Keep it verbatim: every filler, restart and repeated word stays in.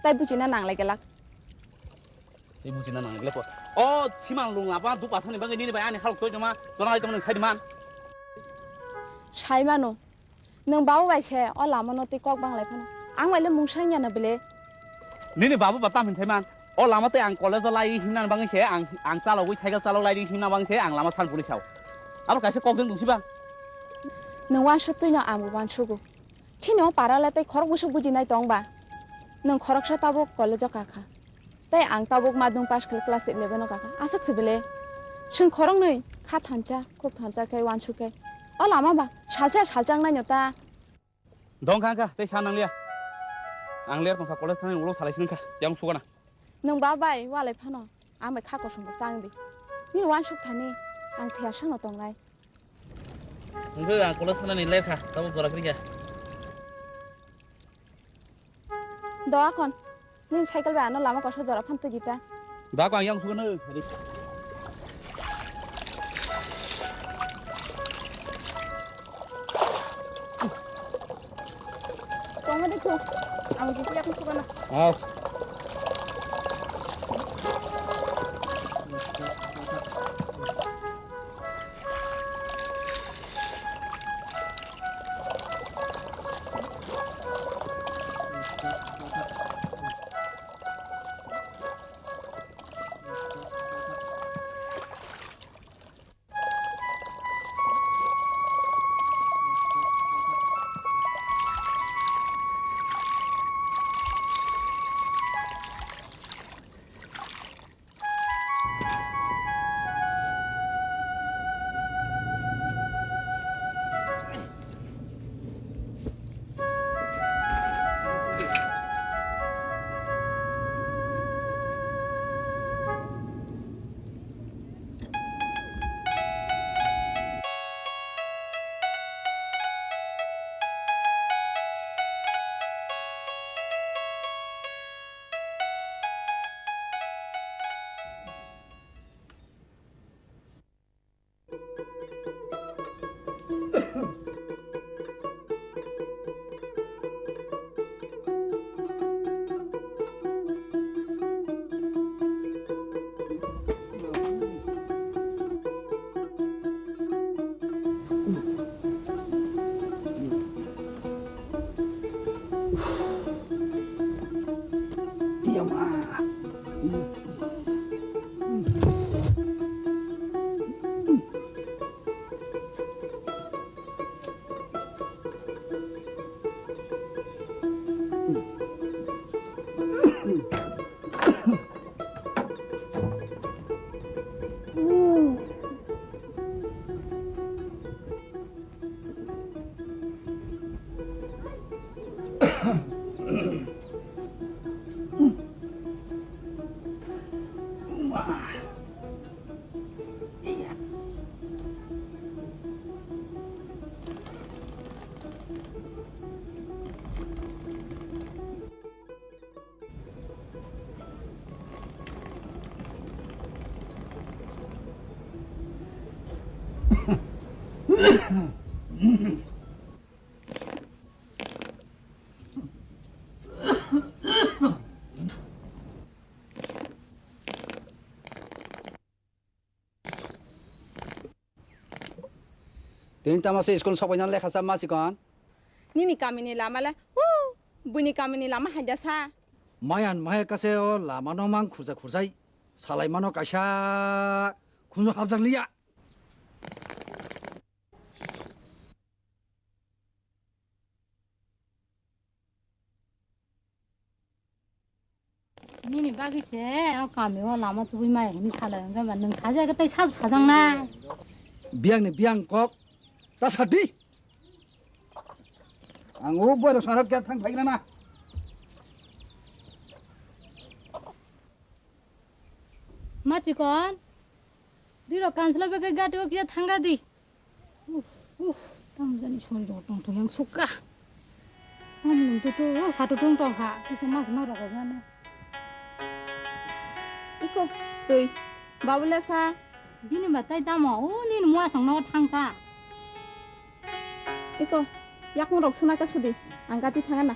Tai bujina nanglai gelak. Tei bujina nanglai gelak. O siman lung laba duk asani bagwi nini bai ani halok toi tongma, tonalai tongma nang sai di man. Sai mano. Nwng babu bai se o lama no tei kok banglai phano. Ang bai le mungsang ya na bele. Nini babu ba tam hin sai man. O lama tei ang college o lai himna bagwi se ang, ang chalogwi cycle chalok lai himna bagwi se ang lama san puli sao. Abo kaisa kok deng dungsi ba. Nwng wansuk twi no ang bo wansugo. Chini o para le tei khorok bwswk bujinai tong ba. Nwng khoroksa tabuk college o kakha. Tei ang tabuk madhyamik pass khlai class eleven o kakha. Aswk se bele. Chwng khoroknwi kha thansa, khuk thansa khe wansuk khe. O lama ba salsa salchang nai no ta. Dong kha kha tei sa nang liya. Ang ler kongsa college thani ulo salai sini kha. Yang sugana. Nwng ba bai walai phano. Ang bai kha kosong bo tang di. Nini wansuk thani ang thia sangno tongnai. Hwnkhe ang college thanani lekha tabuk jora kwrwi kha. Do akon, nini cycle bai ano lama kosa jora phan twi di ta. Da ko ang yang sugano. Tongma de ko. Ang jisi yakni sugana. Aw. Tini tamo se school sokbaina lekha cha ma chikon? Nini kamini lama le, hu, buini kamini lama haida sa. Mayan maya kase o lama no mang khurja khurjai. Salai mano kaisa khunju habjak liya. Nini bagwi se o kami o lama tubui maya hini salai wngkha ba nwng sajak tei sabo sajak nai. Biyang ni biyang kok ta sadi. Ang o boy rok sanok kya thang phaikna na. Ma chikon. Riro kansla bagwi gati o kya thangra di. Uf, uf, tamo jani sori rok tong tong yang sukha. Tamo nung tu tu, o satu tong tong kha, kisa mas ma rok mane. Iko, tui, babule sa. Bini ba tai tamo, o nini mua song no thang ta. Iko, yakung rok suna ka sudi, ang gati thang na.